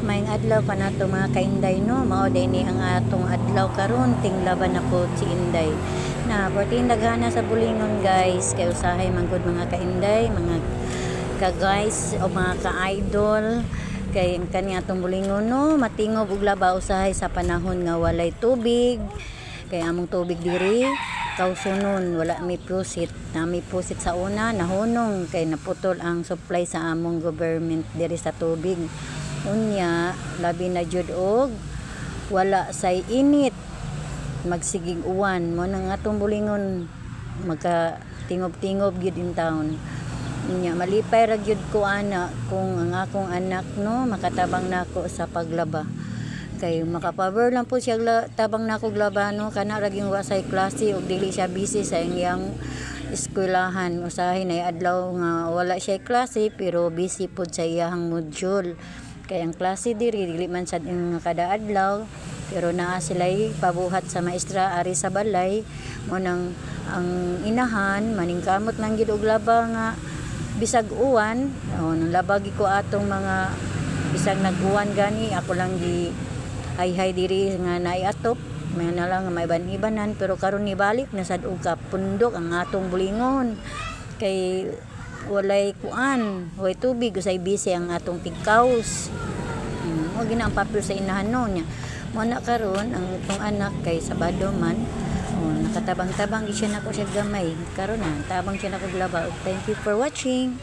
Maayong adlaw kanato, mga kainday, no. Mao diay ni ang atong adlaw karon, tinglaba na po si Inday. Na 14 daghana sa bulingon, guys, kay usahay man gud, mga kainday, mga ka guys o mga ka-idol, kay ang kani atong bulingon, no, matingob og laba usahay sa panahon nga walay tubig, kay among tubig diri kawsunon, wala mi faucet. Na mi faucet sa una, nahunong kay naputol ang supply sa among government diri sa tubig. Unya labi na jud og wala say init, magsigig uwan mo nang atong bulingon magka tingob-tingob gyud in town. Unya malipay ra gyud ko ana kung ang akong anak, no, makatabang nako sa paglaba kay makapower lang po siya tabang nako laba, no. Kana ra gyud wa say klase ug dili siya busy sa iyang eskwelahan. Usahay na adlaw nga wala siya klase pero busy pod sa iyang module, kay ang klase diri dili man sad nga kada adlaw, pero naa sila'y pabuhat sa maestra ari sa balay. Mo nang ang inahan maningkamot lang gyud og laba nga bisag uwan o nang laba gyud ko atong mga bisag nag-uwan gani, ako lang gi hayhay diri nga naay atop may na lang nga maiban-ibanan. Pero karon nibalik na sad og kapundok ang atong bulingon kay walay kuan, walay tubig, usay busy ang atong tigkaws. Mo gina ang papel sa inahan, no. Nya mo na karon ang itong anak kay Sabado man, oh, nakatabang-tabang gyud siya nako siya gamay. Karon na tabang siya nako laba. Thank you for watching.